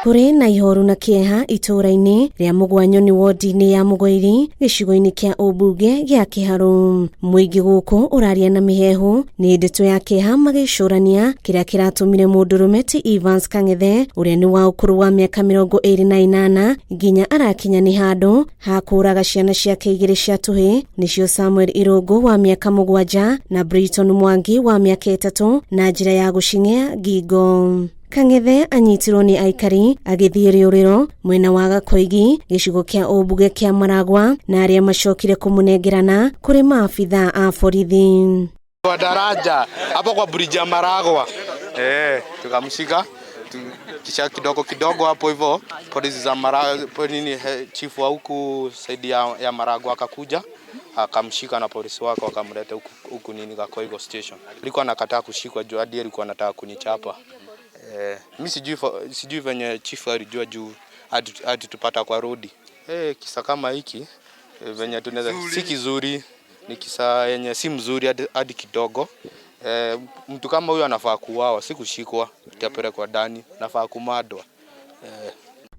Kũrĩ na ihoru na kĩeha itũũra-inĩ rĩa Mũgwanyoni wodi-inĩ ya Mũgoiri gĩcigo-inĩ kĩa ũmbunge gĩa Kĩharũ. Mũingĩ gũkũ ũraria na mĩhehu nĩ ndeto ya kĩeha magĩcũrania kĩrĩa kĩratũmire mũndũrũme ti Evans Kang'ethe ũrĩa nĩ wa ũkũrũ wa mĩaka 28 nginya arakinya nĩ handũ ha kũũraga ciana ciake igĩrĩ cia tũhĩ nĩcio Samuel Irũngũ wa mĩaka 7 na Briton Mwangi wa mĩaka 3 na njĩra ya gũcing'ea ngingo. Kang'ethe anyitirwo nĩ aikari agĩthiĩ rĩũrĩro mwena wa Gakoigi gĩcigo kĩa ũmbunge kĩa Maragwa na arĩa macokire kũmũnengerana kũrĩ maabithaa a borithi. Kwa daraja hapo kwa bridge ya Maragwa, tukamshika kisha kidogo kidogo hapo hivyo polisi za Maragwa nini chifu wa huku saidi ya Maragwa akakuja akamshika na polisi wake wakamleta huku nini Gakoigo station. Alikuwa anakataa kushikwa juu hadi alikuwa anataka kunichapa. Mimi sijui venye chifu alijua juu hadi tupata kwa rodi. Kisa kama hiki venye tunaweza si kizuri, ni kisa yenye si mzuri hadi kidogo. Mtu kama huyo anafaa kuuawa, si kushikwa, atapelekwa ndani, anafaa kumadwa.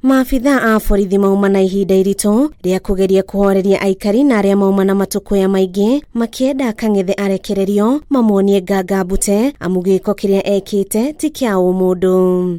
Maabithaa a borithi mauma na ihinda iritũ rĩa kũgeria kũhoreria aikari na arĩa mauma na matũkũya maingĩ makĩenda Kang'ethe arekererio mamuonie nganga mbute amu gĩko kĩrĩa ekĩte ti kĩa ũmũndũ.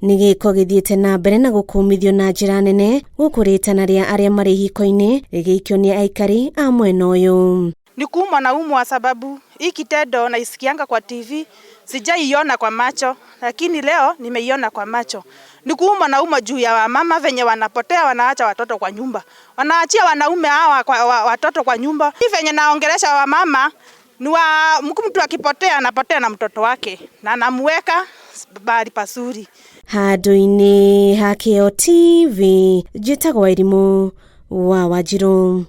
Nĩ gĩko gĩthiĩte na mbere na gũkũmithio na njĩra nene gũkũ rĩtana rĩa arĩa marĩ hiko-inĩ rĩgĩikio nĩ aikari a mwena ũyũ. Ni kuumwa na umwa sababu hii kitendo naisikianga kwa TV, sijaiona kwa macho, lakini leo nimeiona kwa macho. Ni kuumwa na umwa juu ya wamama venye wanapotea, wanaacha watoto kwa nyumba. Wanaachia wanaume hawa kwa watoto kwa nyumba. Hii venye naongelesha wamama ni wa mtu akipotea anapotea na mtoto wake na anamuweka mahali pazuri. Handũ-inĩ ha Kĩo TV, njĩtagwo Wairimu wa Wanjiru.